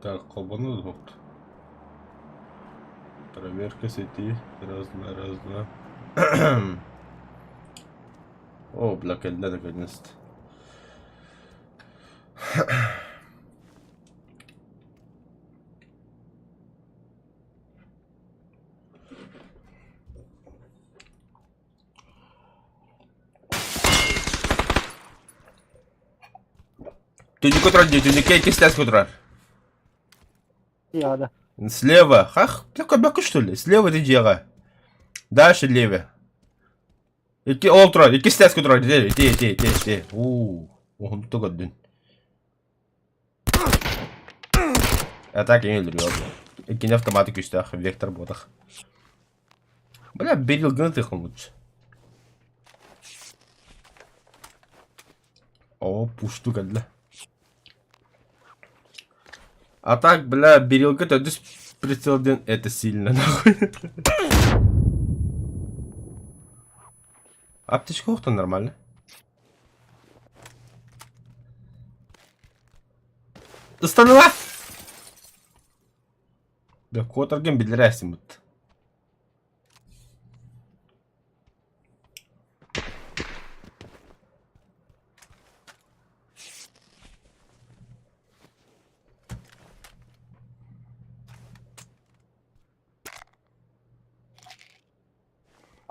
Так, холбону дуһуохт. Проверка сети. Раз, два, раз, два. О, бля, кэллэ наконец-то. Түннүккэ турар дии, түннүккэ иккистэс турар. Яда. Слева. Хах, бля, кобяка что ли? Слева ты дьиэҕэ. Дальше леве. Икки ол турар, иккистэс турар, ити, ити, ити, ити, ити. Уу, уһунту көрдүн. А так я не өлөрүө. Иккини автоматы күүстээх, вектор буотах. Бля, берил гына тыхын лучше. О, пушту кэллэ. А так, бля, берилка төрдүс прицел диэн это сильно нахуй. Аптечка охтон нормально. Ыстаныла! Бля, куотаргын биллэрээсин бут.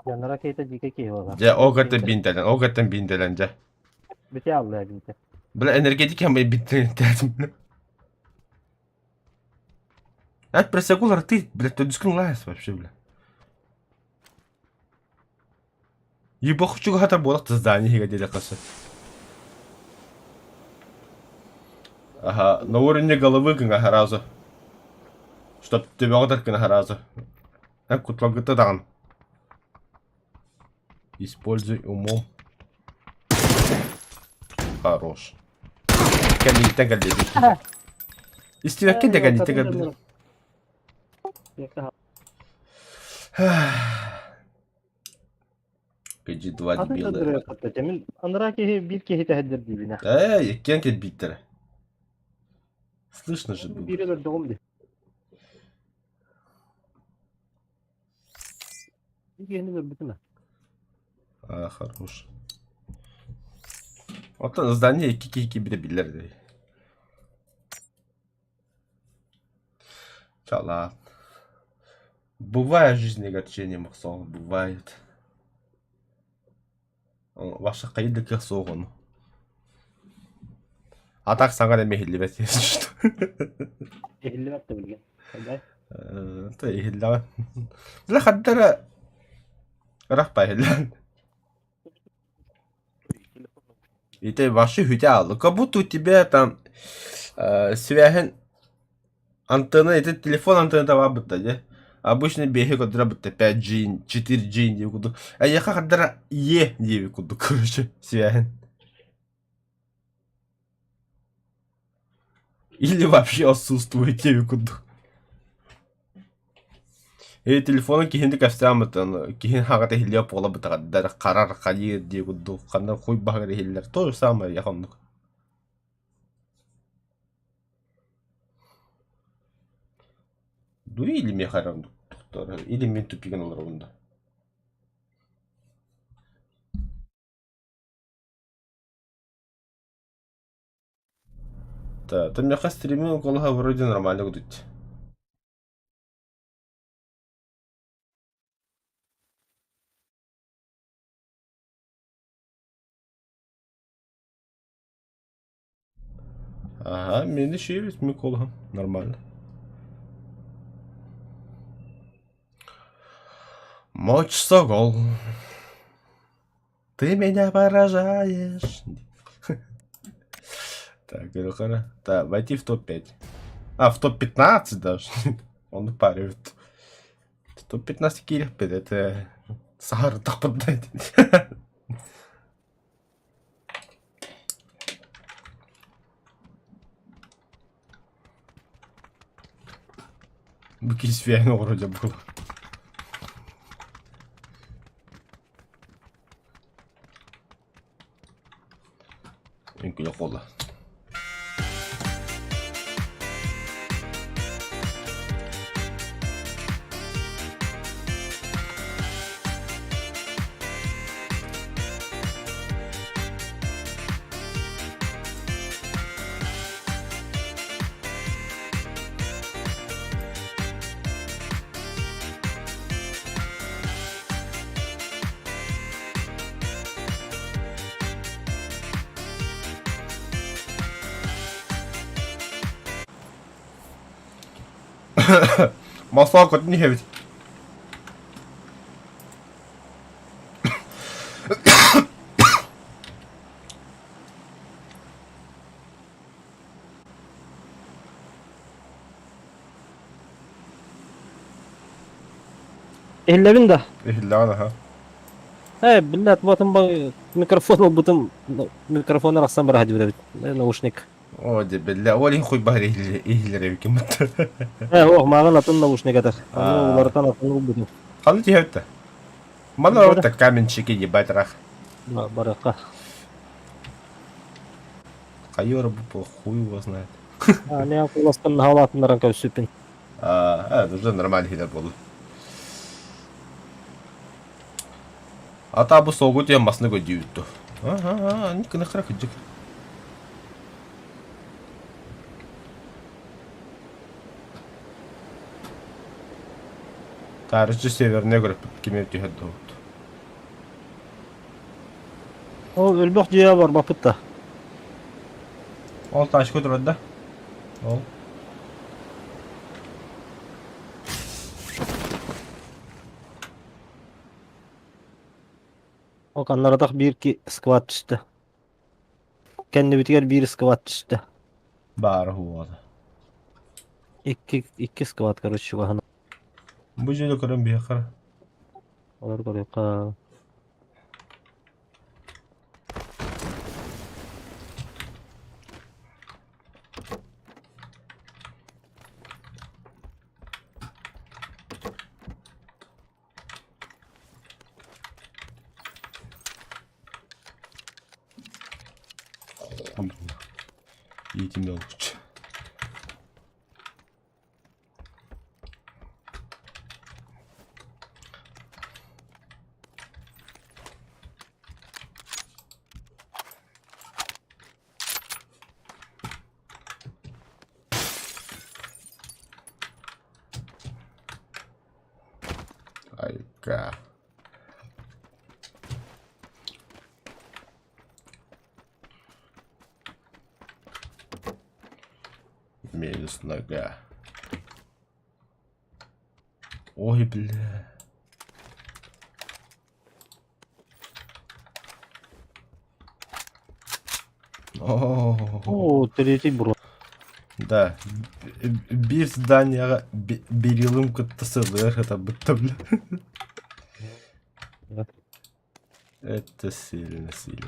Дьонноро киһитэ дьиикэй киһи буолар. Дьэ, ол кэттэн биинтэлэн, ол кэттэн биинтэлэн дьэ. Бүтэ аллаа биинтэ. Бля, энергетика мы биинтэлэн. Это пресекулар ты, блядь, ты дискун лайс вообще, бля. Ебах чугата буолах здание иһигэ диэтэххэ сөп. Ага, на уровне головы гына сразу. Чтоб төбөҕө гына сразу. Эн кутларгыта даҕаны. Используй умом. Хорош. Кэлииттэн кэллибит. Истибэккин да кэлииттэн кэлбит. Кыдьы два дебила. Анараа киһи биир киһи тэһэрдэр диибинэ. Эй, иккиэн кэлбиттэрэ. Слышно же было. Биири өлөрдөҕүм дии. Биир киһини өлөрбүтүм ээ. А, хорош. Оттон здание икки киһи киирбитэ биллэр дии. Чалаат. Бывает в жизни огорчение, Махсол, бывает. Ваша хайы да кыах суох ону. А так саҥа эрэ иһиллибэт если что. Иһиллибэт да билигин. Хайдай. Та иһиллэҕин. Бля хаддара ырах иһиллэн. И вообще хүтэ Как будто у тебя там связь антенна, это телефон антенна баар дии. Обычно биэһи көрдөрө бытта 5G, 4G диэбит курдук. Эйиэхэ хардара Е диэбит курдук, короче, связь. Или вообще отсутствует диэбит курдук. Или телефону киһини кэпсээн киһи хаҕата иһиллиэ буола бытаҕардар, харар, хайыыр диэ курдук, ханна хуй баһыгар иһиллэр. То же самое я оннук. Дуй или миэхэ эрэ оннук тохтоор, или мин тупигын олоробун да. Да, то миэхэ стриминг олоһо вроде нормально гудуть. Ага, мин ишибит Микола. Нормально. Мочь согол. Ты меня поражаешь. Так, говорю, Так, войти в топ-5. А, в топ-15 даже. Он упаривает. Топ-15 киирпит, это сахар поддать. Бу кисвиэн вроде был. Үҥкүлэ буолла. Москва көтөн иһэбит. Иһиллэбин да? Иһиллэҕин аха. Э, блядь, вот он микрофон ылбытым, микрофон арахсан бараһа дибит наушник. О, дьэ, биллэ. Ол иһин хуй баһар иһиллэр эбиккин бытта. Э, ох, мааҕын атын наушник этэр. Аны уларытан атын ылбытым. Ханна түһэбит Манна вот каменщики ебать рах. Барыахха. Хайор бу хуй его знает. А, не куластан наһаалаатыннаран көрсүппүн. А, уже нормально хилер болду. Ата бу соогу тиэн масны көдүүтту. Ага, никына кыра кыдьык. Таарыччы северная көрөппүт кими түһэр дуһут. Ол өлбөх дьиэ барбаппыт да. Ол тачка турар да? Ол. Ол каннаратах биир ки сквад түстэ. Кэннибитигэр биир сквад түстэ. Баара уола. Икки, икки сквад, короче, чугаһына. Бу дьиэни көрөн биһиэхэ. Олор көрүөххэ. Хуй. Иитимнэ лучше. Айка. Минус нога. Ой, бля. О, третий бро. Да. Биир зданияҕа берилым кытта сылыар хатарбыттар бля. Это сильно сильно.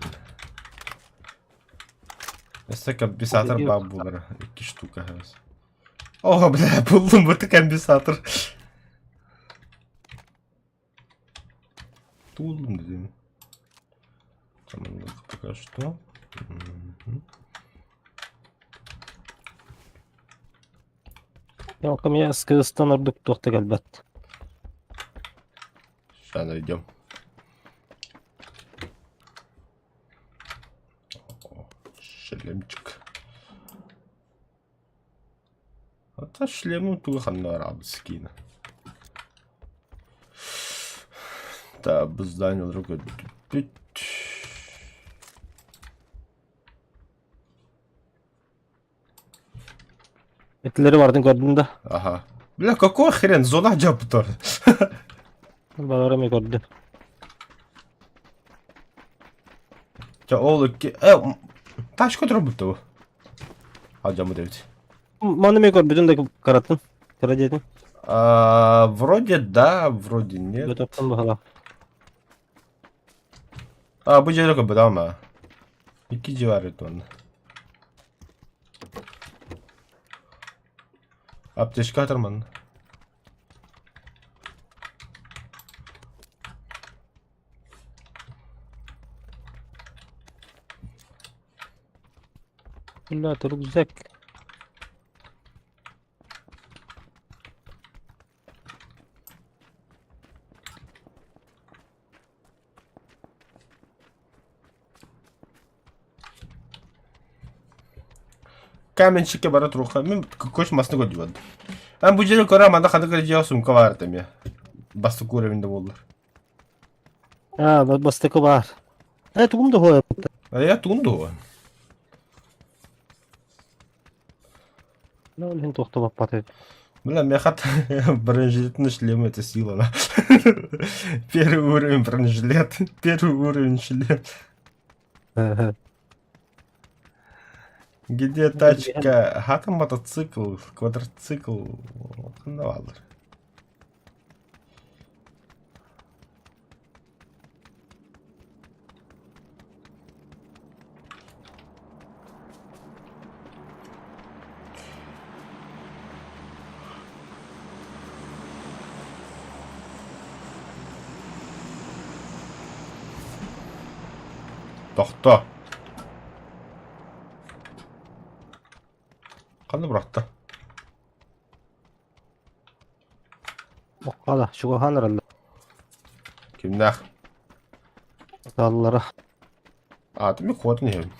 Өссө компенсатор баар буолара. Икки штука. О, бля, буллум бу компенсатор. Тулум дедим. Пока что. Ялкам я СКС-тан ордук туох да кэлбэт. Сейчас найдем. Шлемчик. Это шлему тугу ханна барабыт скина. Так, бу здание көрдүппүт. Этилери бардын көрдүм да. Ага. Бля, какой хрен, зона дьаппытар. Балары мен көрдүм. Ча ол икки... Э, тачка турбут бу. Алдьаммыт эбит. Маны мен көрбүтүм да каратын. Кыра диэтим. А, вроде да, вроде нет. Готовтан баһала. А, бу дьиэ көрбүт ама. Икки дьиэ бар эбит онно. Аптечка атар манна. Блядь, рюкзак. Каменщикке бара туруохха мин көч масны көрдүбэт. Ан бу дьиэни көрө манна ханнык эрэ дьиэҕэ сумка баар этэ эмиэ. Бастакы уровень да буоллар. А, бастакы баар. Э, тугум да хуой. А я тугун дуо? Ну, ол иһин туохта баппат эбит. Бля, миэхэ бронежилетный шлем это сила. На. Первый уровень бронежилет, первый уровень шлем. Где тачка? Хата мотоцикл, квадроцикл. Ханна бааллар. Тохто. Ханна бырахта? Боккала, чугаһаан эрэллэр. Кимнээх? Сааллара. Аатым мен куотан иһэбин.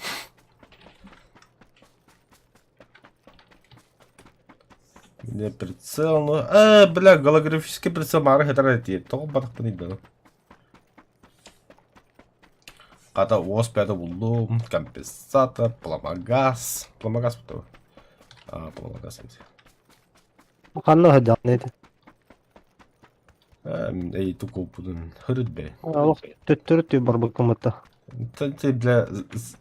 Мне прицел, ну... бля, голографический прицел маары хэтэр этиир. Тоҕо батахпын ыйданым. Хата уос пята буллум, компенсатор, пламагаз. Пламагаз бутaba. А, пламагаз эбит. Ханна сылдьаҕын ити? Эй, тукулпутун хырыт бэй. Олох төттөрү тү барбыккын бытта. Ты, бля,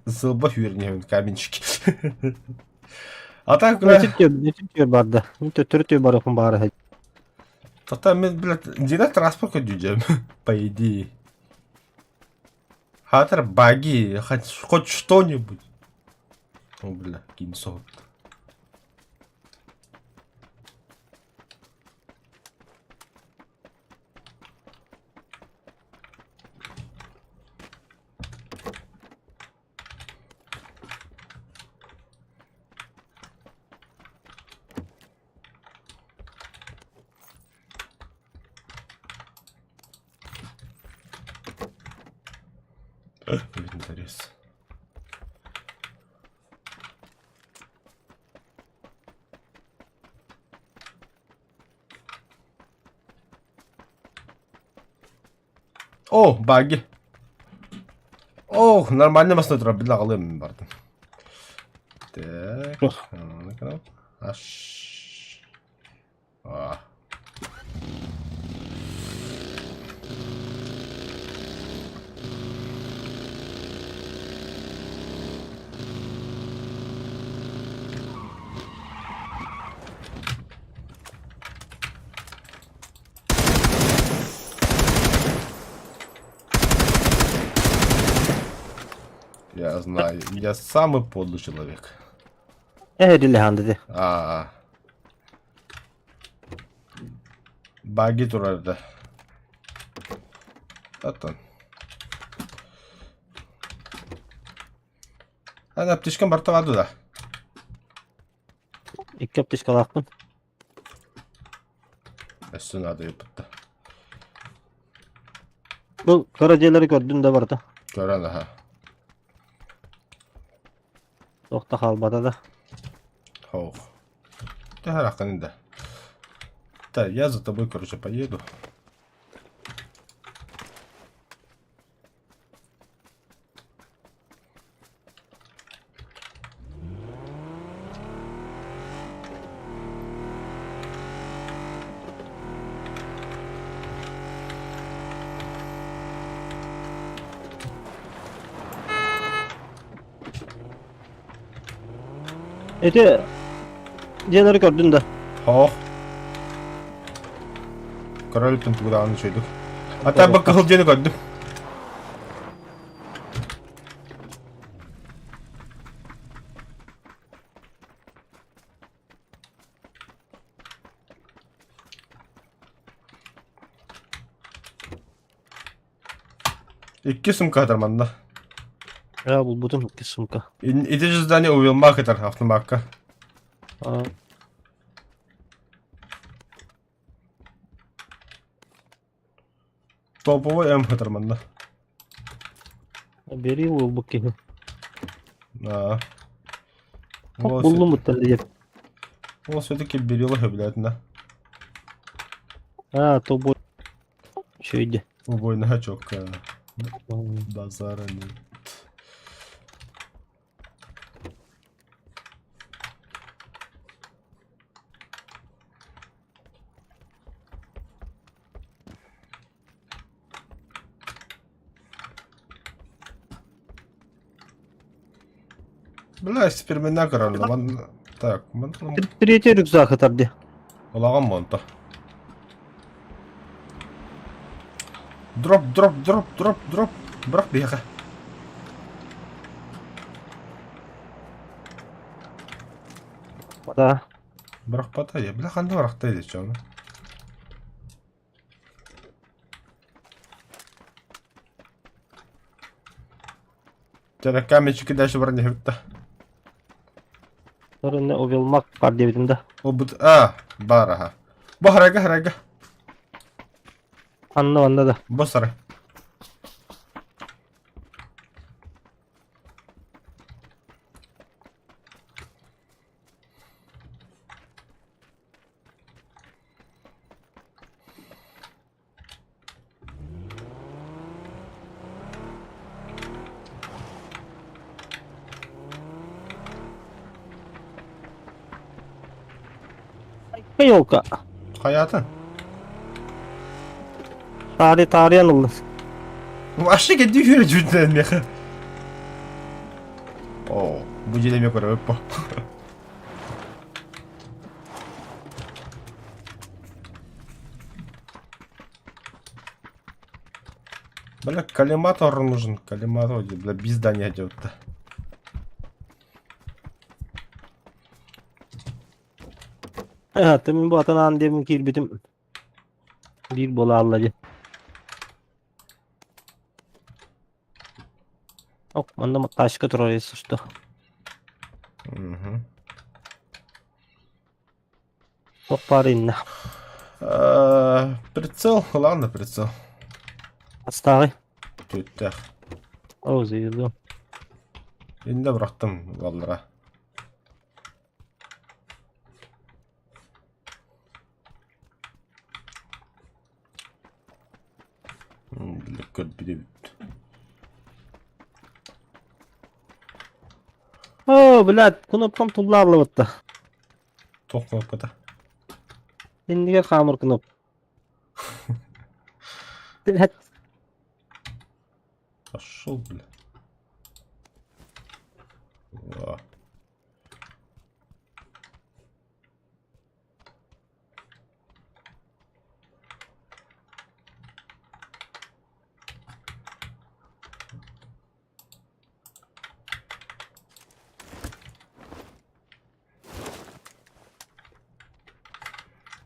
зылба хүрнеһин каменщик. А так, бля... Нетип түө барда. Төттөрү түө барыахпын баҕара Тота мен, блядь, дина транспорт көрдүүдьэм, по идее. Хатер баги, хоть, хоть что-нибудь. О, бля, кинь соһуппут. Инвентарис. О, баги. О, нормально масын турар, бил аҕалыам мин бардым. Так, аш. А. Я знаю, я самый подлый человек. Эһэрилэһэн диди. А. Баги турарда. Оттон. Ана аптечкам барта барды да. Икки аптечкалаахпын. Өссө наада ыыппытта. Бу кыра дьиэлэри көрдүн да барыта. Көрөн аха. Туох да хаалбата да. Ох. Төһө да. Так, я за тобой, короче, поеду. Ити дьиэлэри көрдүн да. Ох. Король тугудаҕын үчүгэй. Ата бу кыһыл дьиэни көрдүм. Икки сумка хатар манна. Я булбутум икки сумка. Ити же здание уйулмаах ытар автомакка. А, Топовый М хатар манна. Бери уолбут киһи. Аа. Буллум буттан диэт. Ол все-таки берила хөбүлээтинэ. А, тобой. Үчүгэй Убойнаһа чокка. Базара нет. Бля, экспериментна көрөн ман так, ман Третий рюкзак ытар дии. Улаҕан монто. Дроп, дроп, дроп, дроп, дроп. Бырах биһиэхэ. Да. Бырахпата я. Бля, ханна бырахта дии чону. Чаракка мечики дальше баран иһибитта. Орунна увелмак бар диэбитим да. Обут а бар аха. Бу харайга харайга. Анна онно да. Бу сарай. Елка. Хайатын. Таарый таарыйан ылла. Вообще кэлдии үөрэ дьүрдэн миэхэ. О, бу дьиэ эмиэ көрөбүт по. Бля, коллиматор нужен. Коллиматор, бля, без здания делать-то. Ты мин бу атанаан диэмин киирбитим биир буолаалла дии. Ок, манна тачка турар если что. Угу. Ох пара инна. Прицел, ладно, прицел. Астааҕый. Түттэх. Оо, заеду. Инде бырахтым баллара. Көрбүт Оо, блядь, кнопкам туллааллыбытта. Туох кнопката? Иннигэр хаамар кнопка. Блядь. Пошел, бля. О.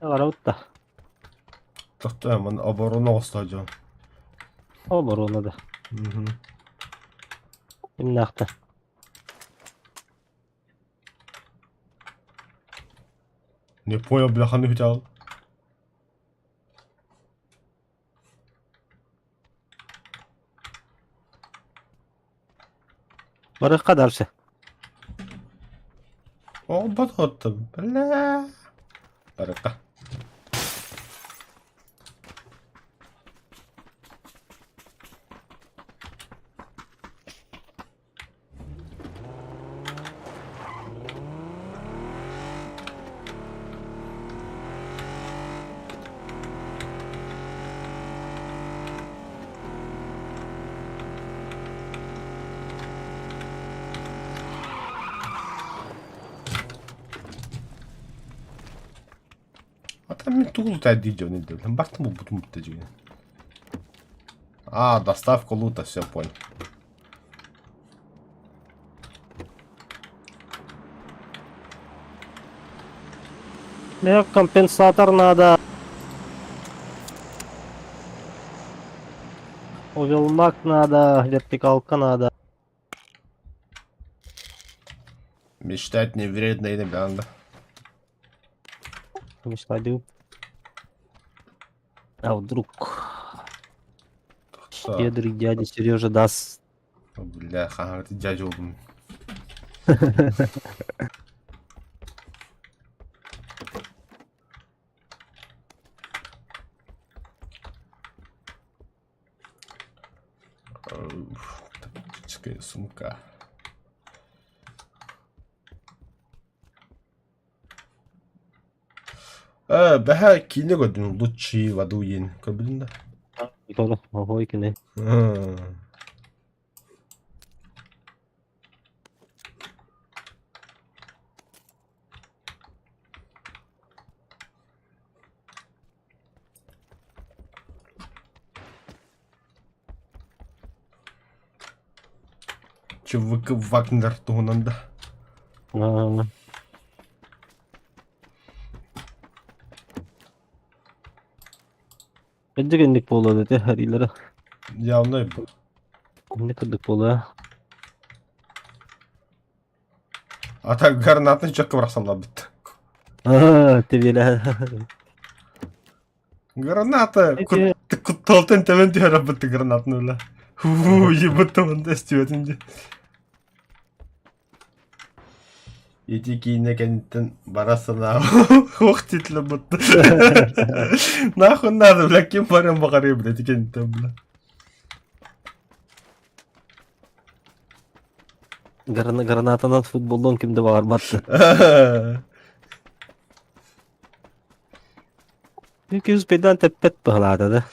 Барабыт да. Тохтоо, ман оборона оҕусто дьон. Оборона да. Мгм. Кимнээхтэр? Не понял, бля, ханнык үтэ Барыахха дальше. Оҕобот оттон, бля. Барыахха. А там мен тугу лутает видео не делаю. Бартым булбутум бутта дьиҥэ. А, доставка лута, все понял. Мне компенсатор надо. Увелмак надо, вертикалка надо. Мечтать не вредно и банда. Мечтать. А вдруг щедрый дядя Сережа даст. Бля, ха, ты дядя буоллум. Тактическая сумка. Э, бэһэ киинэ көрдүм лучший в аду диэн көрбүтүм да. Тоҕо, оһой кини. ЧВК Вагнер туһунан да. Аа. Кырдьык инник буолуо этэ арыылара. Явно Инник кырдык буолуо. А так гранатный четко бырахсалларбыт. Аа, тэбиэлэ. Граната! Эти Кутталтан тэбэн түһэрэ гранатны бля. Фу, ебать он эстибэтин дии. Ити киинэ кэнниттэн бара санаа ох титлэ бутта. Нахуй надо, бля, ким баран баҕарыа, бля, ити кэнниттэн, бля. Гранатанан футболлуон ким да баҕарбат. Күүс бэйдээн тэппэт быһалаата да.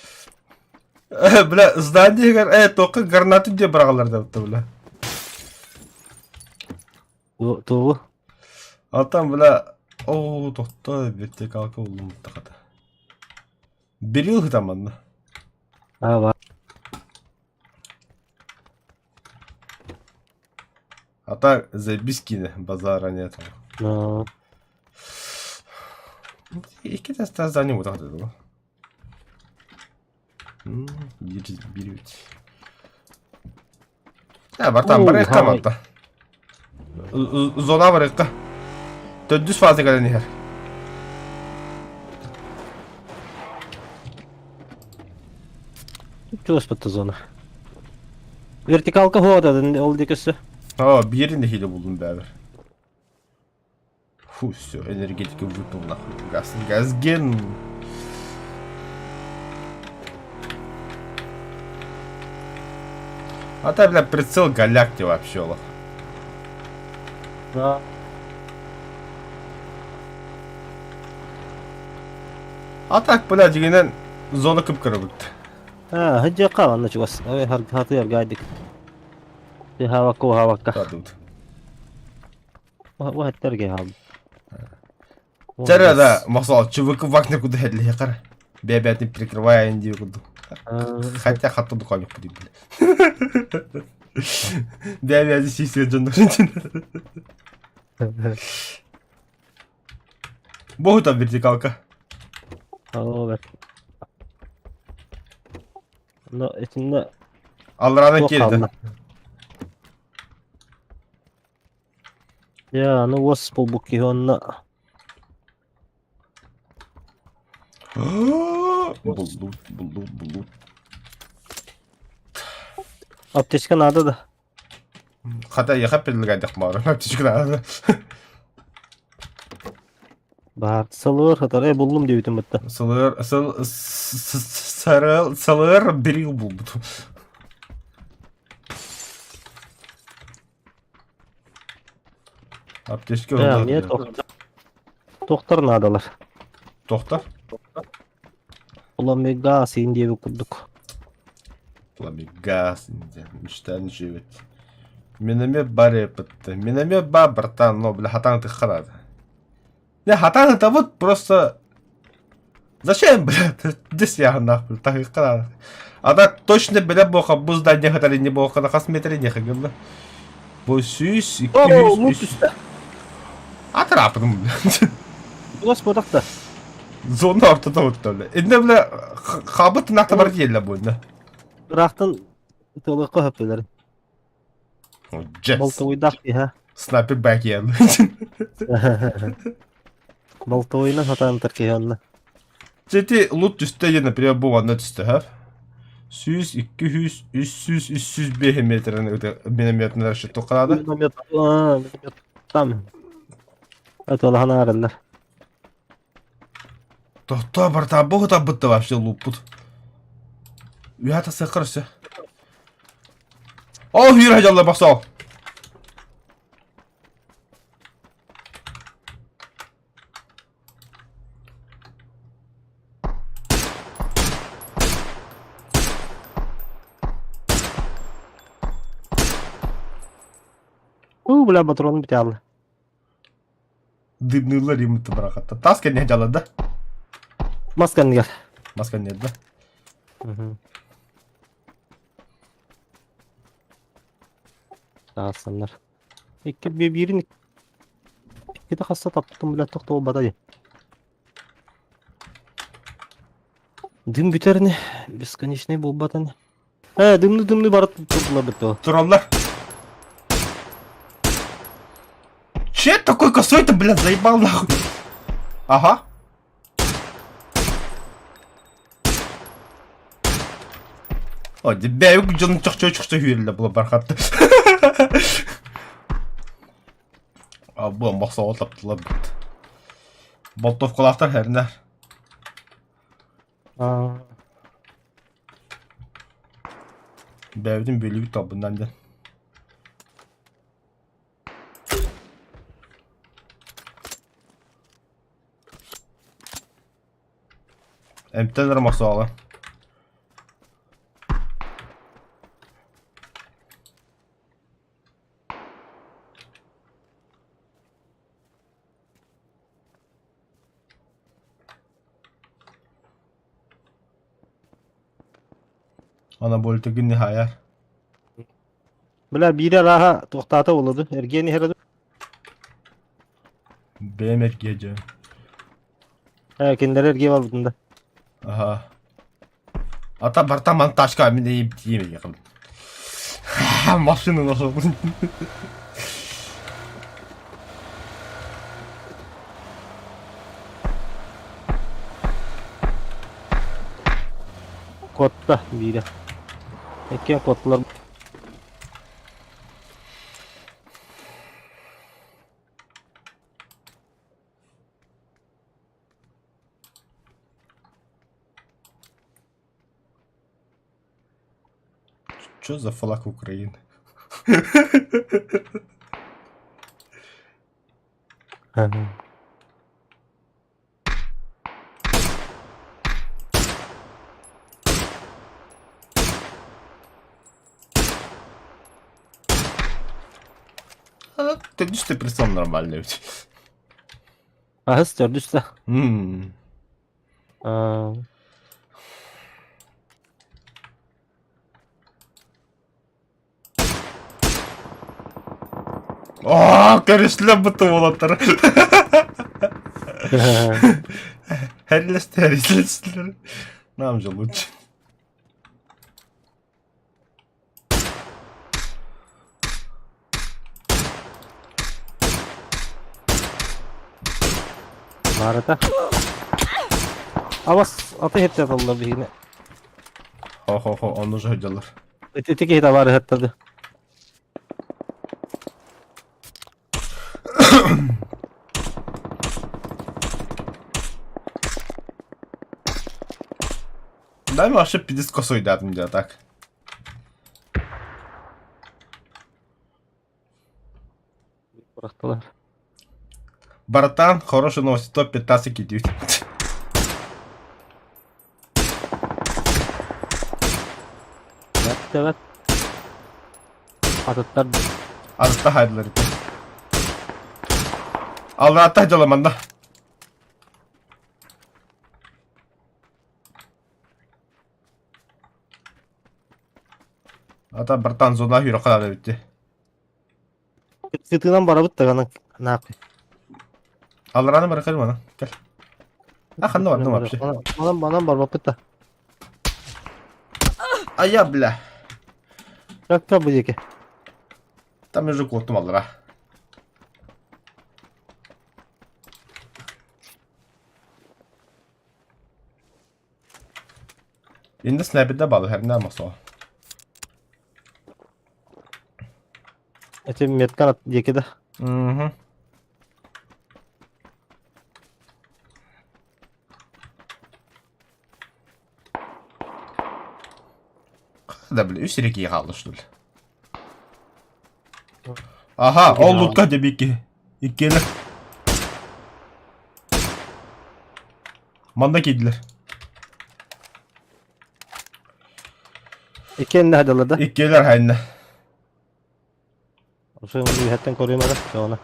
Бля, здание только гранату где быраҕаллар да бля. Тугу? А там, бля, о, тохто вертикалка улумуттахата. Берил там манна. А, бар. А так, заебись кине, базара нет. Но... Икки теста здание вот так было. Биир бит. Э, братан, барыахха манта. Зона барыахха. Төрдүс фаза кэлэн иһэр. Чугаспатта зона. Вертикалка хода ол диэки О, биирин нэһиилэ булдум бэбэр. Фу, все, энергетика выпил нахуй. Газ, газген. А там, бля, прицел галякти вообще, лох. Да. А так, бля, дьиҥинэн зона кып-кыра бүттэ. А, хыдьыахха манна чугас. Ой, хатыйар гайдик. Хавакка, хавакка. Кадут. Уһаттарге хаалбыт. Чара да, Махсал, ЧВК Вагнер куда хәдле Бәбәтне прикрывая инди куду. Хотя хатты дукан юк дип. Бәбәтне сисер дьоннор. Богу там вертикалка. О, Но итиннэ Алларана киирдэ. Я, ну уос буолбут киһи онно Буллут, буллут, буллут. Аптечка надо да. Хата яха предлагать мара. Аптечка надо. Баар сылыр хатар буллум диэбитим бытта. Сылыр, сыл, сарыл, сылыр бирил булбут. Аптечка Да, мне тохтар наадалар. Тохтар? Пламегаз иин диэбит курдук. Пламегаз, мечтан живет. Миномет бар эппитте. Миномет бар, братан, но, бля, хатаң тыххарады. Не, хатаң это вот просто... Зачем, бля, здесь я нахуй, так и А так точно, бля, боха, бу здание хатали не боха, на хас метре не хагылла. Бу сүүс, икки О, үс, үс. Атрапным, бля. Господа. Зона ортода отта, бля. Инде, бля, хабыт нахта бар диелле буйна. Ыраахтан тылыкка хөптөлөр. Джесс. Болтовуйдах иһэ. Снайпер бэкиэн. Болтовуйна сатаан киһи онно. Ити лут түстэ диэн, например, бу манна түстэ, һэ? 100, 200, 300, 305 метрин минометный расчет тухханаада. Миномет, миномет там. Аталахан аараллар. Тохтоо братан, бу табытта вообще луппут. Үһэ тасыаххар өссө. Ол хүйрэ дьалла бохсоол. Уу, бля, патрон бүтэ Дыбныылар иммит барахатта. Тас кэннэ дьалла да? Мас кэннигэр. Мас кэннигэр да? Таҕыстаннар. Икки биирин иккитэ хаста таптым бля тохтобулбата дии. Дым бүтэр ини, бесконечный буолбат ини. Э, дымны-дымны барыт турдулар бит Тураллар. Че такой косой-то, блядь, заебал нахуй. Ага. О, бэйүк дьон чохчо-чохчо hүүрүлэ була бархатты. А бу мохсоҕол таптылар бит. Болтовкалаахтар хэрнэр. Бэйэбитин бүлүүбүт талбыннан диэн. Эмтэн эрэ мохсоҕоло. Анаболтигын нихайар. Бля, биирэ арааһа туохтаата буолла эргиэн иһэрэ ду? Бэйэм эргиэ дьэ. Э, кинилэр эргиэ барбытын да. Аха. Ата барта монтажка мин тиийэ якын. Машина нашел. Куотта биирэ. Иккиэн куоттулар. Что за флаг Украины? А, Ты ты прицел нормальный ведь. Аһыс төрдүс да. М. Аа, Оо, көрүслэ буту уолаттар. Херлестер, херлестер. Нам же лучше. Баарата. Абас аты хепте аталлар биһигини. Хо-хо-хо, ону же дьалар. Ити ити киһи табаар ыһаттады. Дай вообще пиздец косой датым дьэ так. Бырахтылар. Братан, хорошие новости, топ-15 кидают. Evet evet. Атыттар Атта хайдылар ити. Алла атта дьаламанда. Ата братан зона хүрэ хаада битти. Сытынан барабыт даҕаны наахый. Аллараны баракалым ана. Кел. А ханна бардым вообще. Манан манан барбаппыт да. А я, бля. Как бу диэки. Там уже куоттум аллара. Инде снайперде балы хәрнә масо. Эти меткан диэки да. Угу. Да, бля, үс реки хаалла что ли? Аха, ол лутка дебики. Иккиэлэр. Манна киирдилэр. Иккиэннэ садалар да? Иккиэлэр хайна. Ошо үһэттэн көрүөм эрэ, дьоҕуна.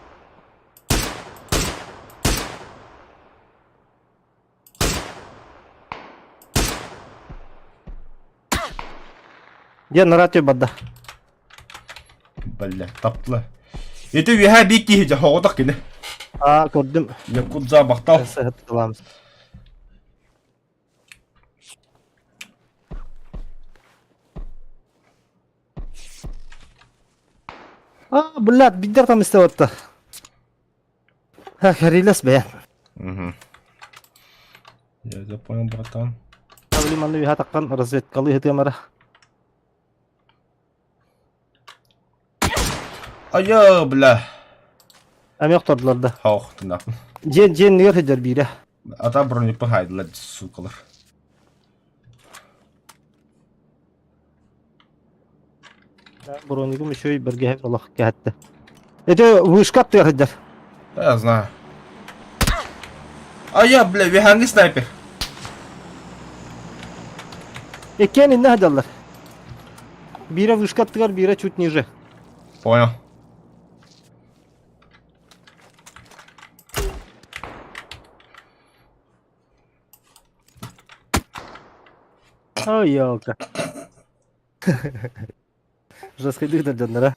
Диэн нараатый барда. Бля, таптыла. Ити үөһээ биир киһи дьэ хоҕотох кини. Аа, көрдүм. Якудза махтал. Сыһыттылаам. А, блядь, бидер там истебатта. Хэрилэс бэйэ. Угу. Я я понял, братан. Абли манны үһэ таххан разведкалыы ыһытыамара. Айа, бля. Эмиэ охтордулар да. Хоох, тынапын. Дьиэн дьиэннигэр сылдьар биирэ. Ата бронепы хайдылар, сукалар. Бронигум үчүгэй бэргэһэ олох кэһэттэ. Это вышка аттыгар сылдьар. Да, я знаю. А я, бля, виханги снайпер. Иккиэн иннэ сылдьаллар. Биирэ вышка аттыгар, биирэ чуть ниже. Понял. Ой, елка. Жесткайдыктар дьонноро.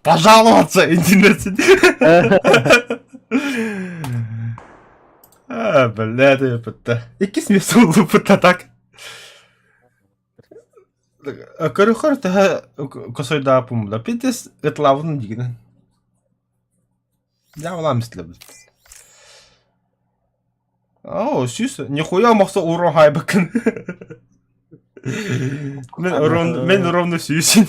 Пожаловаться интернет. А, бля, это Иккис место улупыта так. Көрөхөр төһө косойдааппын да питес ытлабын дигинен. Дьаабалаан истилэбит. Оо, сүүс нихуя мохсо урон хаайбаккын. Мен ровно, мен ровно сүүсүн.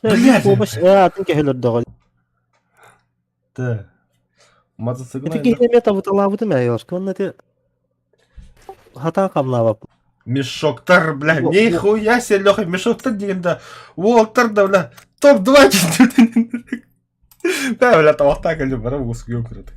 Блядь. Помощь атын кэһэлэрдэҕэ. Да. Мотоциклына Ити киһи эмиэ табыталаабытым ээ, Ёшка. Онно ити хатаан хамнаабаппын. Мешоктар, бля, нихуя себе, Леха, мешоктар деген да, уолтар да, бля, топ-2 Да, бля, табахтаа кэлдим, бара уоскуйуом кыратык.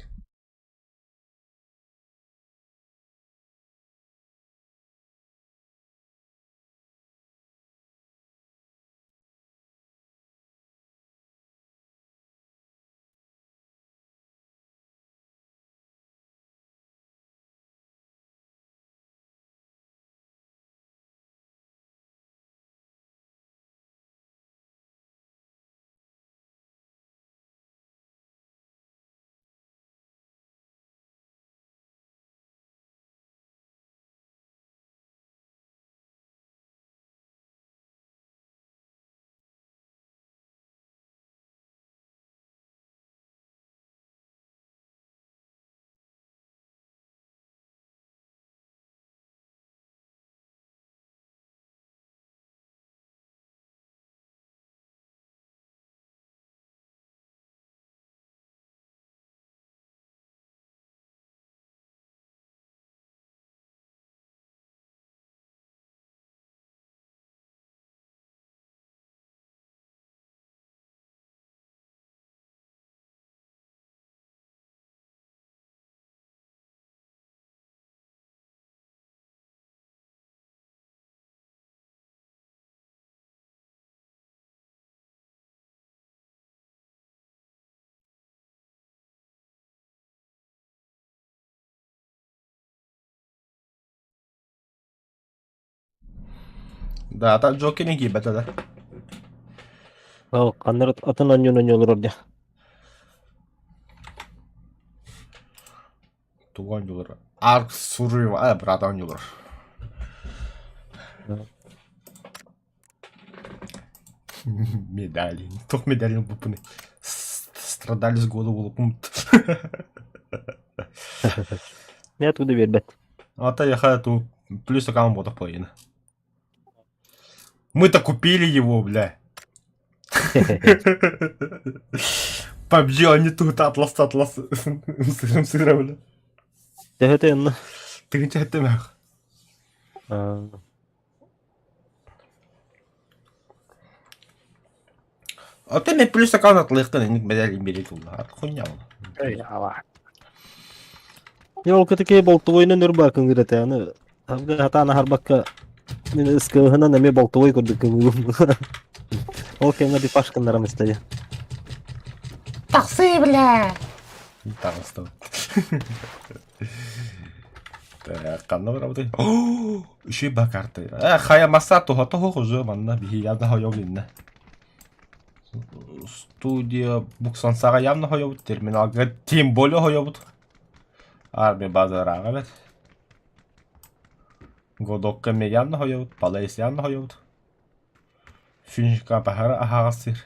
Да, та Джокер киирбэтэ да. Ол ханнар атын онньуун онньуоллар дии. Тугу оонньуулар? Арк Сурыва, а, брат оонньуулар. Медали. Туох медалин ылбыппыный? Страдали с года улуппум. Мэ туда биэрбэт. А то я ту плюс аккаунт буолтах половина. Мы-то купили его, бля. PUBG, они тут Атлас, Атлас. Сырым сыра, бля. Төһөтө онно? Тыгынча этtemэх. А ты мне плюс аккаунт атлыхтан инник медаль имбери тулла. Хуйня ол. Йолка такие болтовойнан өр бар кыңгырата аны хатаан аһарбакка мин ыскыһынан эмиэ болтовой курдук кыҥыыбын. Ол кэмҥэ дипашканнарым истэйэ. Таксы, бля! Таҕыстым. Так, ханна барабытый? Үчүгэй ба карта. Э, хайа масса туһа туһух уже манна биһи явно хойов инна. Студия Буксансаҕа явно хойобут, терминалга тем более хойобут. Армия базарааҕа бэт. Годокка эмиэ явно хойобут, Палейс явно хойобут. Финишка баһара аһаҕас сир.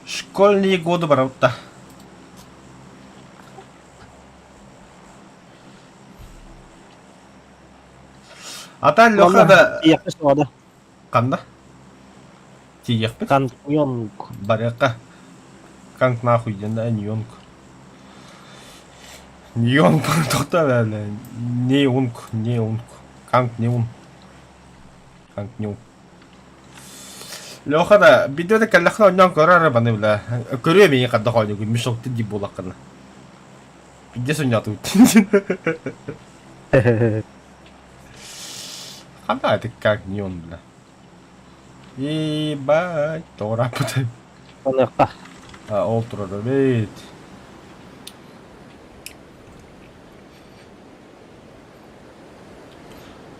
Школьные годы барабытта. Ата Леха да Тиийэххэ суоҕа ханна? Тиийиэхпит. Канкньонг. Барыахха. Канк нахуй диэн да ньонг. Ньонг тоқта бля. Неунг, неунг. Канк неун. Канк неун. Леха да видео да кэллэххинэ оонньоон көрөр эрэ баны бля. Көрүө миигин хайдах оонньуугун мешокты диир буоллаххына. Пиздец оонньоотубут. Ханна это как не он, бля. Ебать, тоҕурааппытай. Аныахха. А, ол турар эбит.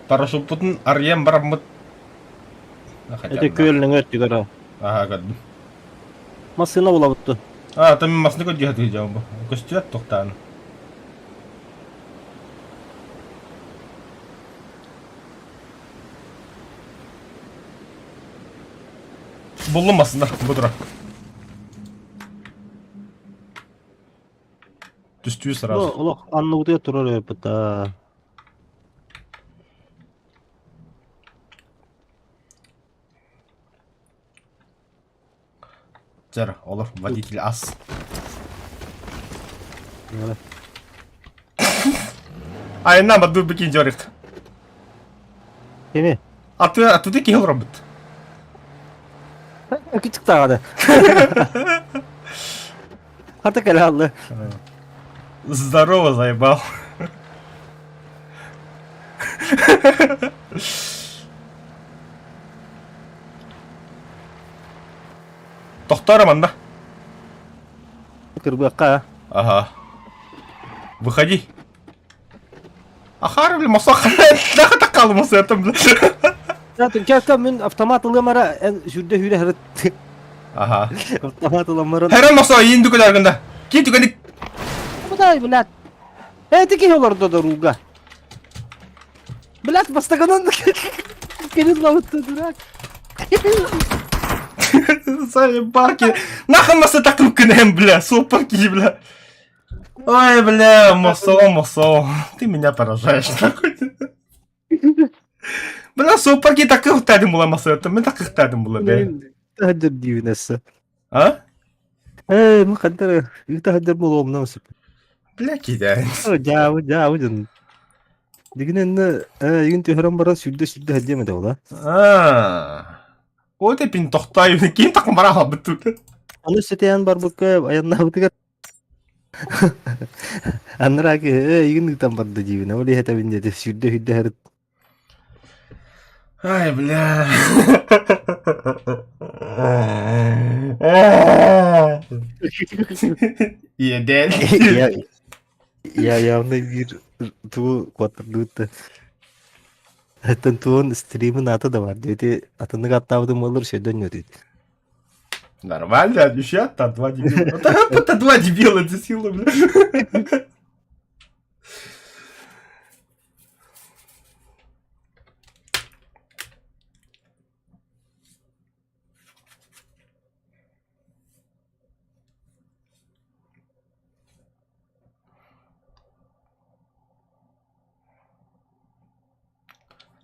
Парашюппутун арыйан бараммыт. Ити күөл нөҥүө өттүгэр Аха, көрдүм. Массыына булабыттын. А, там массыына көрдүө сатыыр бу. Көстүөт тохтаан. Буллум массыына, бу турар. Түстүү сразу. Ну, олох анныбытыгар турар эбиппит аа. Дьэр, олор водитель ас. Айна баду бикин дьорик. Кими? Аты атыды киһи олоробут. Күчүк тааҕады. Хата кэлэ алды. Здорово, заебал. Тохтоо манна. Кырбыахха. Ага. Выходи. Ахар, бля, мосох. Нахуй такал мосетом, бля. Кәкә мин автомат ылымара эн сүрдэ хүрэ хырыт. Ага. Автомат ыламмарын. Хэрэн мосо иин дүкөлөргүндэ. Ки түгэник. Будай, блядь. Эти киһи олордо дорууга. Блядь, бастакынан кэлин лабытты дурак. Заебаки. Нахуй маса такым күнэм, бля, супарки, бля. Ой, бля, мосо, мосо. Ты меня поражаешь, нахуй. Бля, супарки такых була маса, это мы такых була, бля. Таһдыр диибинэссе. А? Ээ, мы хантара таһдыр буолуомна сөп. Бля, кидай. Дьаабы, дьаабы дьон. Дигинэннэ ээ игин түһэрэн баран сүүрдэ сүүрдэ сылдьыам этэ була. А. Вот и пин тохтай, ким такым бара халбыт тут. Аны сэтиэн барбыкка айаннаабытыгар анараа киһи ээ игин ыытан барда диибин. Ол иһэтэбин диэти сүүрдэ сүүрдэ сырыт. Ай, бля. Иэдээн. Я я явно биир тугу куоттардыбыт да. Оттон туон стримин аата да бар диэти атыннык аттаабытым буоллар сөйдөн үөтүт. Нормально, обещат, там два дебила. Это два дебила, это сила, бля.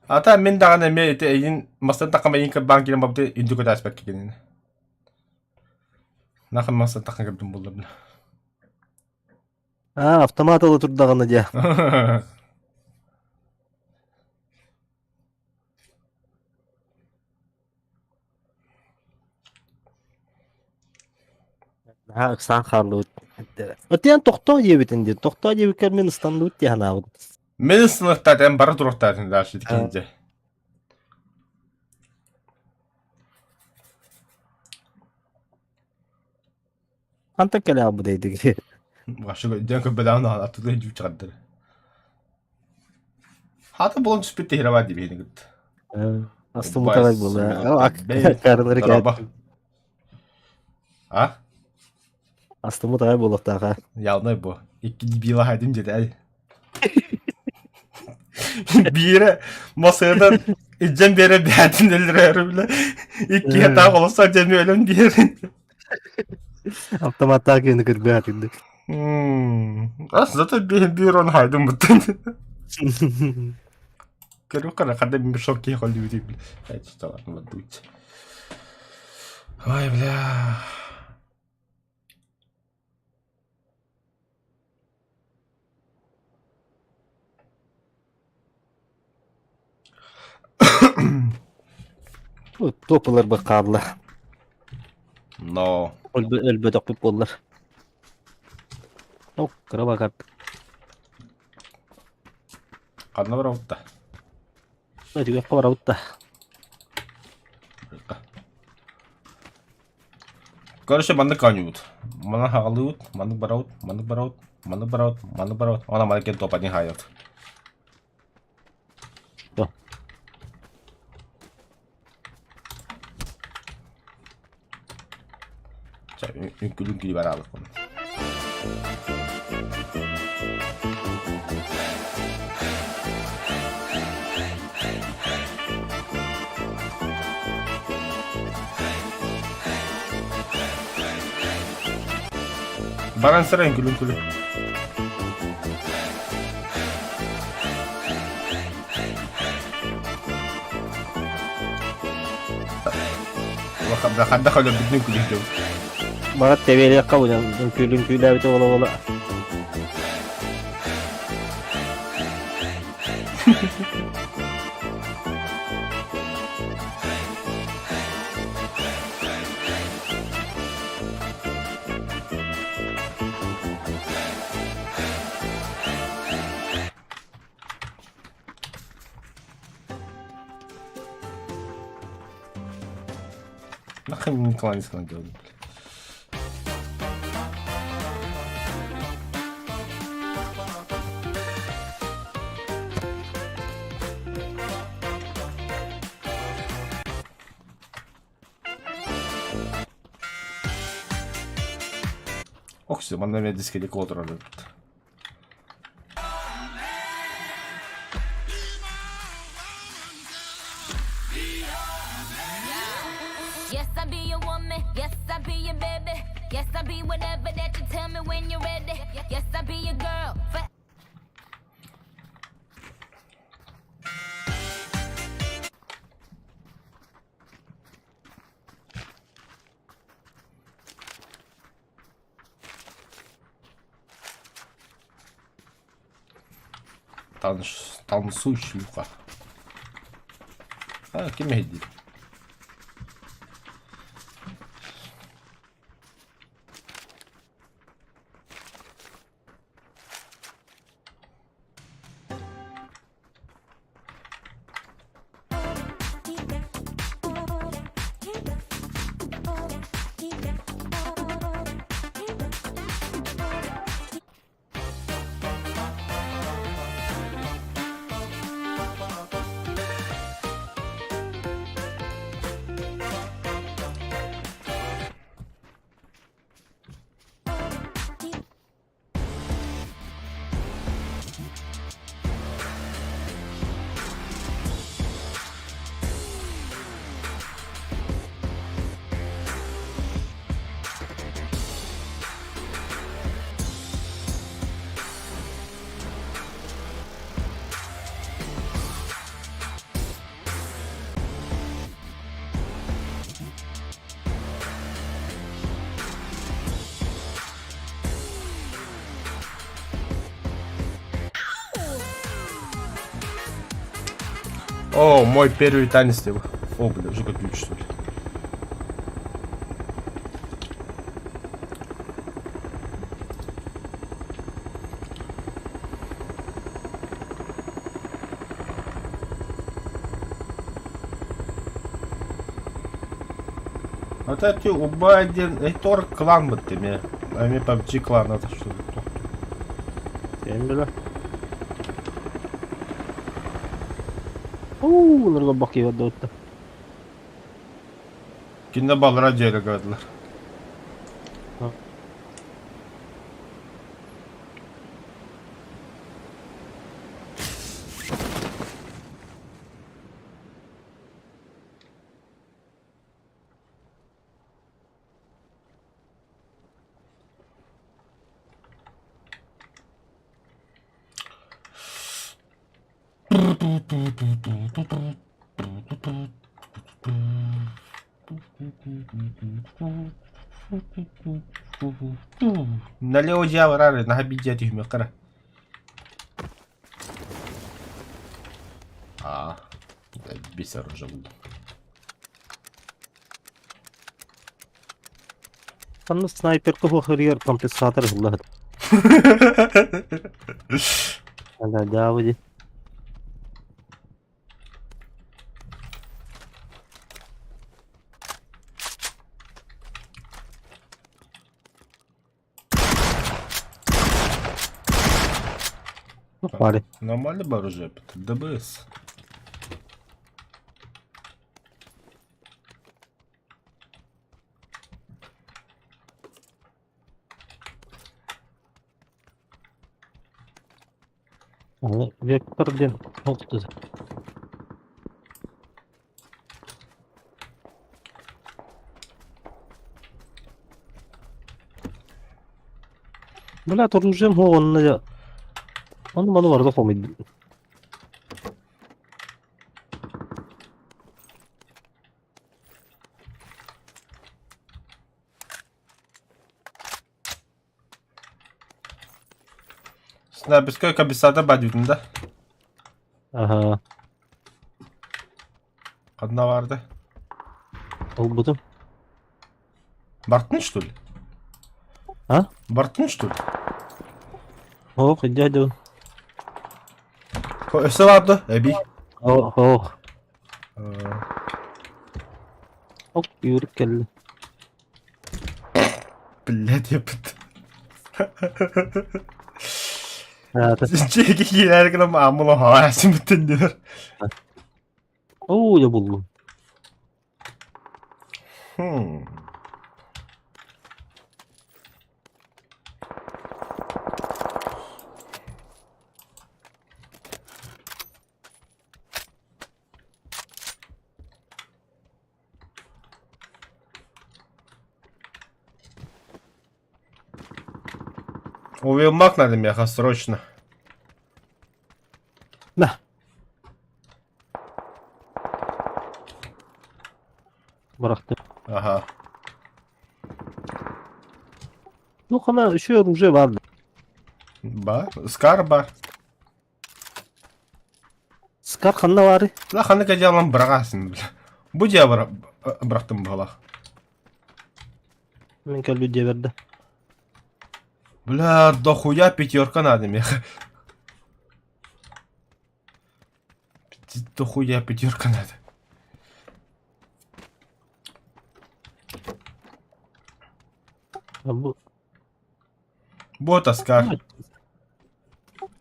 Ата мин даҕаны эмиэ ити эйин мастан таххам эйин кырбаан киирэн барбыты үрдүк өтөөспөккө кинини. Нахын мастан таххан кырдым булла бля. Аа, автомат ыла турдаҕына дьэ. Наһаа ыксаан хааллыбыт. Отиан тохтоо диэбитин диэн. Тохтоо диэбиккэр мин ыстанныбыт дии санаабыт. Мин сыныктаатым бары туруктаатын дальше дикинде. Хантан кэлэ аалбыт эйдиги? Вообще дьон көрбөтөҕүн аттыгар дьүүчэҕэрдэр. Хаата булан түспүт тэһирэ баар дии кытта. Астыммыт аҕай буолла. Каарылары Дороба. А? Астыммыт аҕай буолуохтааҕа. Явно бу. Икки дебила хайдым дьэтэй. Биирэ масыынан илдьэн биэрэ бээтин өлөрөөрү билэ. Иккиһэ таах олоссо дьэми өлөн биэрин. Автоматтаах киһини кырбыа атырдык. Ас зато биир он хайдым буттан. Көрүк хада мешок киһи холлүүтүй. Ой, бля. Туох ыларбыт хаалла. Но. Өлбөтөхпүт буоллар. О, кыра бакар. Ханна барабыт да? Өтүгүөххэ барабыт да. Короче, маннык оонньуубут. Манан хаҕалыыбыт, маннык барабыт, маннык барабыт, маннык барабыт, маннык барабыт. Уонна маннык кэлэн топ-один хаайабыт. Что? Чэ, үҥкүлүн бараабыт. Баран сырайын күлүн күлүн. Ханна өлөрбүтүн күлүн дьон. Барат тэбиэлиэххэ будан үҥкүүлүн күүлээбит оҕоло-оҕоло. Нахрен Николай делал, блядь. Ох, манна эмиэ дискелик олорор эбит. Yes, I be your woman. Yes, I be your baby. Yes, I be whatever that you tell me when you're ready. Yes, I be your girl. For Танцуй, шлюха. А, ким иһийдиир? О, мой первый танец его. О, бля, уже как ключ, что ли. Вот эти убай один, Эйтор клан вот тебе. А мне PUBG клан, это что ли? Ким билэр. Уу, уларга бакыйа да Кинне балра дьиэгэ көрдүлэр. Налево дьиэ барар, наһаа биир дьиэ түһүмүөххэ эрэ. Аа, без оружия буду. Ханна снайперка хуохарыгар компенсатор ыһыллаһыт. Ана дьаабы Бары. Нормально бы оружие, ДБС. Вектор диэн Бля, оружием онно дьэ ону маны барыта хомуйдум. Снайперская компенсатор бадютын да? Аха, Одна барды. ылбытым. Бартын что ли? А? Бартын что ли? Ох, дядя. Өссө барды, эби. Ох, ох. Ок, yürüp geldi. Блядь, я пыт. Аата. Чеки киирэр гына мааммын оһоосин бүтүн Оо, дьэ буллум. Хм. Увелмак надо меха срочно. На. Бырахтым. Ага. Ну, хана еще оружие бар. Ба, Скар бар. Скар ханна бары? Ла ханнык дьаалан быраҕаасың бля. Бу дьиэ бырахтым быһалаах. Мин кэлбит дьиэбэр да. Бля, дохуя пятерка надо меха. Дохуя пятерка надо. Бу Вот Оскар.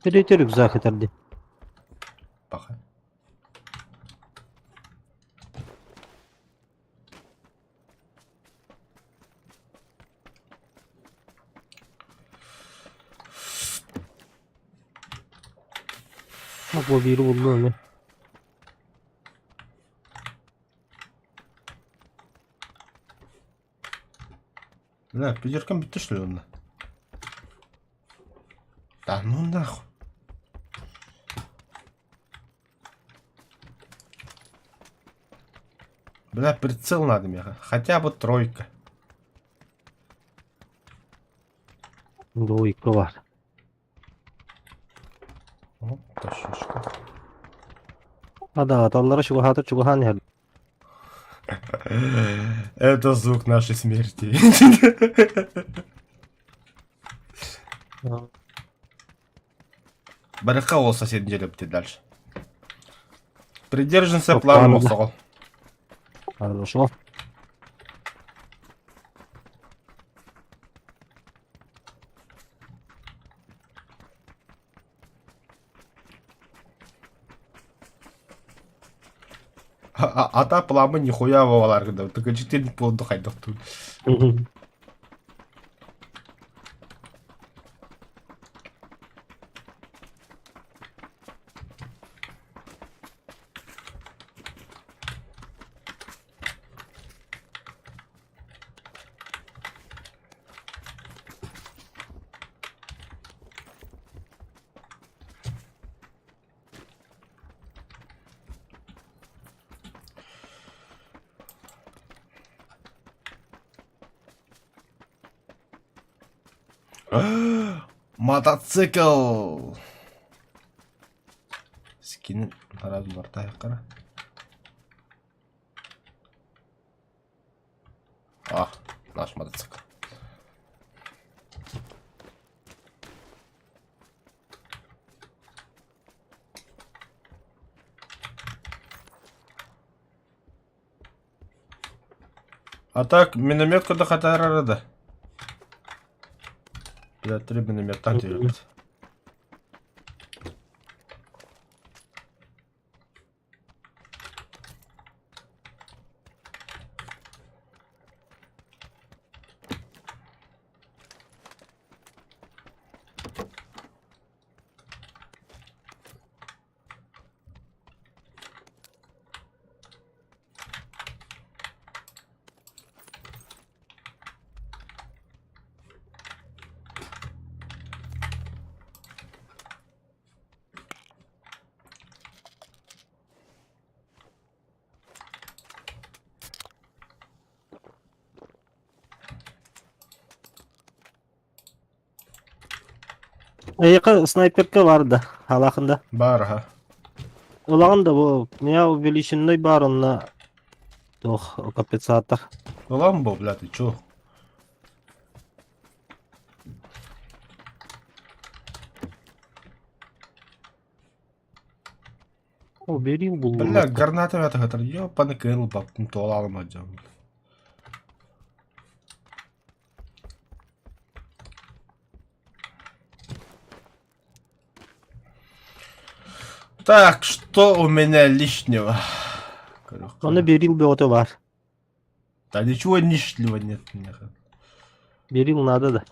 Третий рюкзак этэрди. Паха. Бу биир буллум эмэ. Бля, пятеркам бүттэ что ли онно? Да ну нахуй. Бля, прицел надо мне. Хотя бы тройка. Двойка бар. О, тащишка. Ада, аталлара чугаһаатар чугаһаан иһэр. Это звук нашей смерти. Барыха ол соседний делепти дальше. Придержимся плана Мохсоҕол. Хорошо. Ата пламы нихуя буолар гына. Только 4 полду хайдахтуун. Мотоцикл! Скинин тараадылар А, наш мотоцикл. А так, миномет куда хатарара да. Бля, три миномета делают. Эйиэхэ снайперка баар да, халаахында. Баар аха. Ылаҕын да бу, меня увеличенный баар онно туох компенсатор. Ылан бу, бля, ты чё? Убери Бля, граната хатар, ёбаный кыл баптым туола алмадьам. Так, что у меня лишнего? Оны берил бөҕөтө баар. Да ничего лишнего нет у меня. Берил надо да.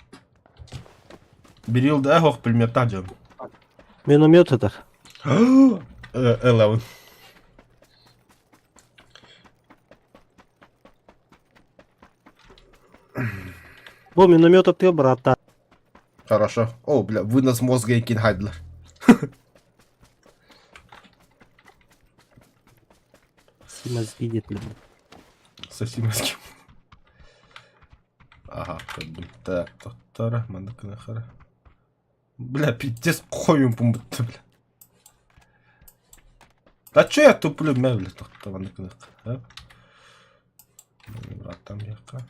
Берил да, ох, пример дем. Миномет это. Элэвен. Бу миномет атыа бырааттаа. Хорошо. О, бля, вынос мозга и Хайдлер. Мозги диэтилэр. Соси мозги. Ага, как бы так, тоттара, мандыкынахара. Бля, пиздец, хойум пумбутта, бля. Да чё я туплю, мэ, бля, тохто, мандыкынах. Братан, яка.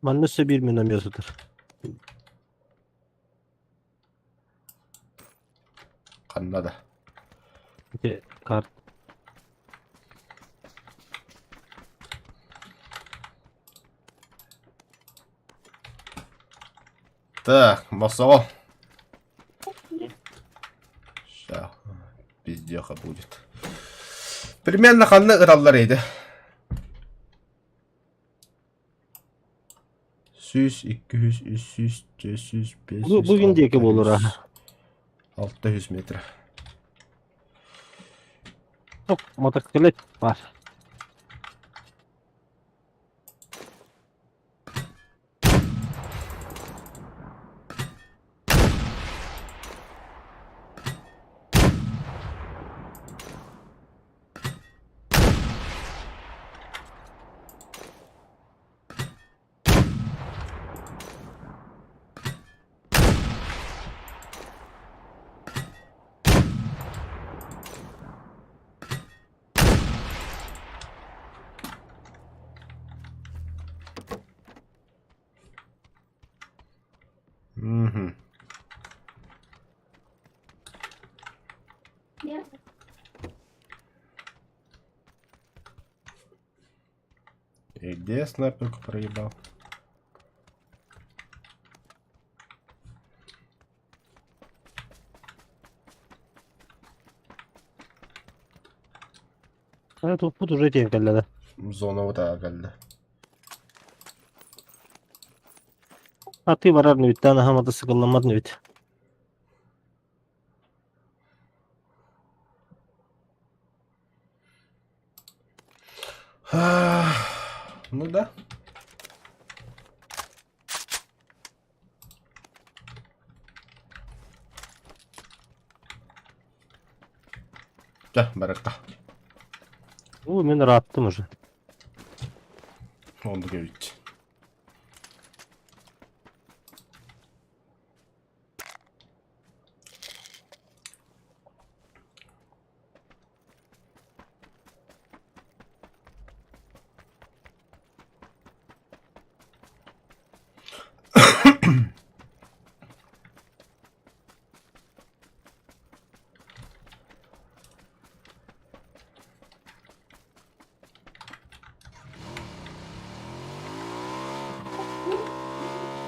Манна өссө биир миномет сытар. Ханна да. Ити карт. Так, мосоҕо. Ща, пиздеха будет. Примерно ханна ыраллар edi. 100, 200, 300, 400, 500, Бу бу күн диэки буолур 600, 600 метр. Мотоциклет баар. Мгм. И где я снайперку проебал? Туппут уже тиийэн кэллэ да. Зона утаа кэллэ. Атыы барар нүбүттээн аһа мотоциклламмат нүбүт. Ну да. Чэ, барыахха. Уу, мин ырааттым уже. Оннук эбит.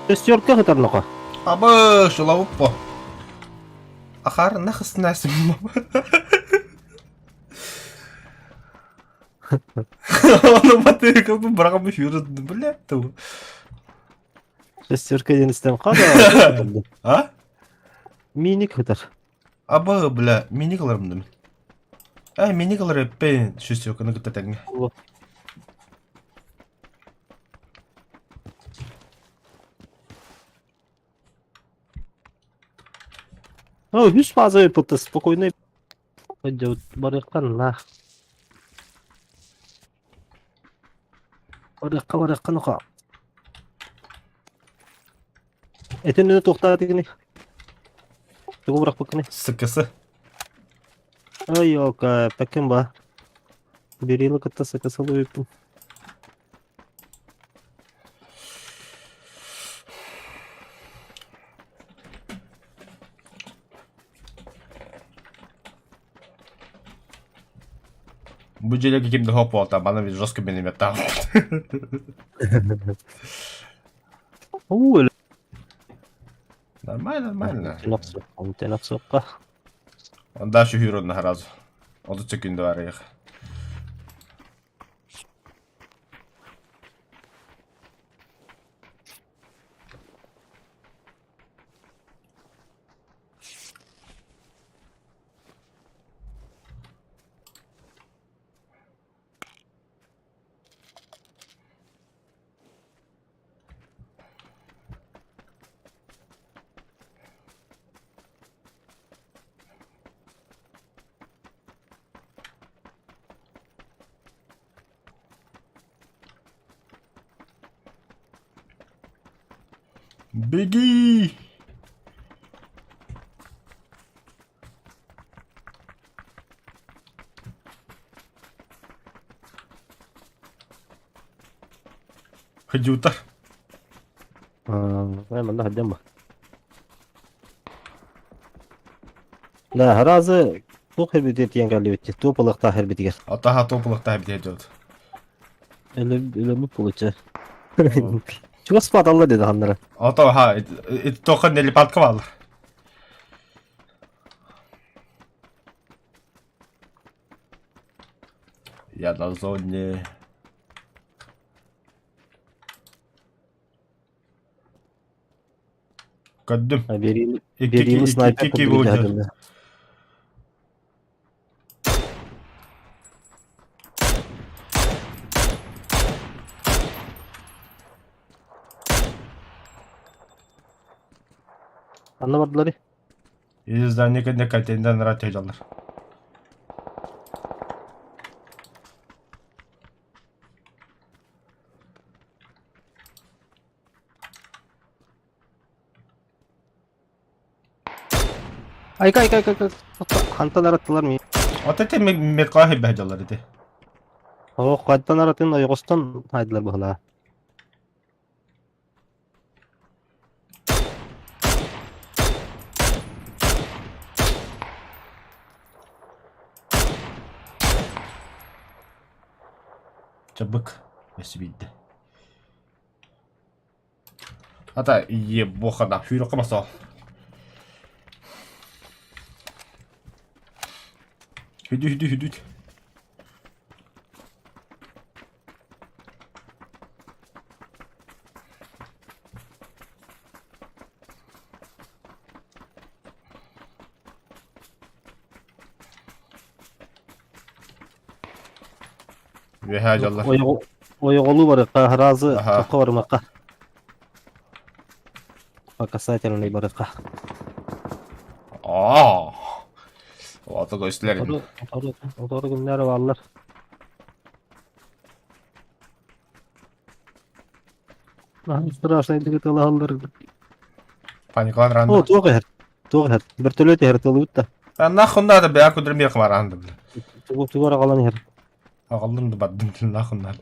Шестерка хытарнаха. Абы, шулавуппо. Ахар нахыснасым. Ону батыыкабы быраҕан үһүрүт бля ту. Шестерка диэн истэн хада. А? Миник хытар. Абы, бля, миник ыларым да мин. Э, миник ылар эппин шестерканы кытта тэҥҥэ. Ну, үс фаза выпыта спокойно. Барыаххан лаах. Барыахха барыаххан оха. Этин туохтаатыгыный? Тугу бырахпыккыный? Сыкысы. Ой, ёлка, таким ба. Берилы кытта сыкысылы Бу дьиэлэргэ ким да хоп буолта, бана ведь жестко минометтаах. Уу, өлө. Нормально, нормально. Тенахсуққа. Дальше хюрон сразу. 30 секунда бар их. Беги! Ходюта. Манна сылдьан ба. Да, аразы туох эрбитигэр тиийэн кэллибит туох ылыахтаах эрбитигэр. Атаха туох ылыахтаах эбитигэр дьот. Өлөммүт получа. Чугас спаталлар деді ханнара. Ото ха, тоха нелипатка баалар. Я на зоне. Көрдүм. Бериини бериини снайпер курдук дьаһадым. Ханна бардылар? Из здания контейнерден ыраат дьаллар. Айка, айка, айка, айка. Хантан араттылар ми? Вот эти меткалар бэһдьаллар ити. О, хантан аратын ойоҕостон хайдылар быһылаа. Чабык. Өссө биирдэ. Ата ебохана сүүрүөххэ маса. Хүдү хүдү хүдүт. Үөһээ дьаллар. Ойоҕолуу барыахха, сразу Аха. тоххо барымахха. По касательной барыахха. Аа. Ото көстүлэр. Отору, отору, отору күннэр бааллар. Наһаа страшно тылаһаллар. Паникалан О, ранды. туох иһэр? Туох иһэр? Вертолет иһэр тылыбыт да. А нахуй надо, бля, кудрым мех маранды, бля. Тугу тугу аҕалан иһэр. Аҕаллым да бардым, нахуй надо.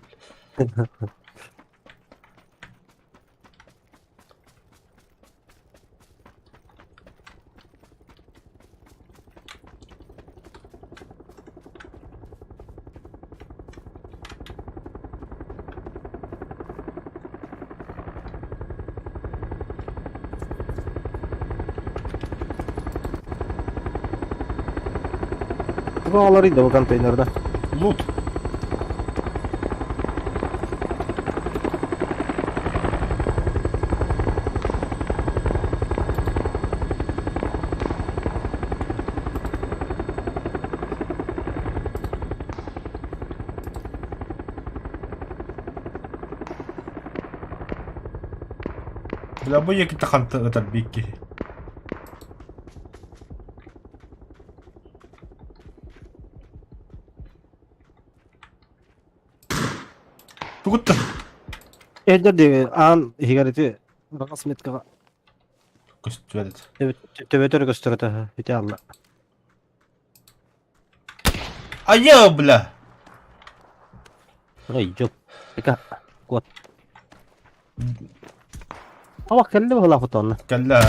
Тугу аҕаларый да бу контейнерда? Лут. Бля, бу якита ханта ытар бикки. Тугутта. Эрдэр диэки аан иһигэр ити раҕас меткаҕа Көстүбэт. төбөтөр көстөрөтө ити алла. Айа, бля. Ой, дьол. Эка, куот. Абах кэллэ быһылаах отонна. Кэллэ.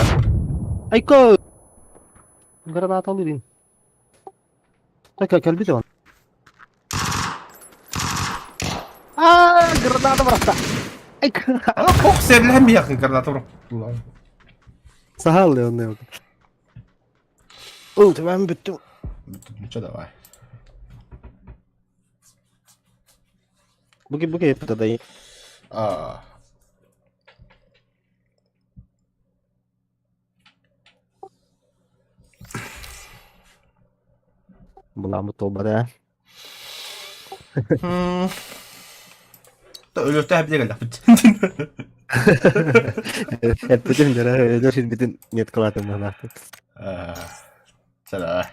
Айко! Граната алырын. Так, кэлбит он. Аа, граната бырахта. Айко! А, пох серлэм якын граната бырахтылар. Сахал онно. Ол, ben бүттүм. Ну что, давай. Буги буги это А. Буламмыт туолбата ээ. Өлөртө эбдиэ кэллэхпит. Эппитим дьара өлөр сирбитин меткалаатым баһанаахтык. Сара.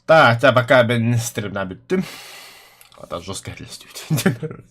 Так, пока мен стримна бүттүм. Ата жестко листүүт.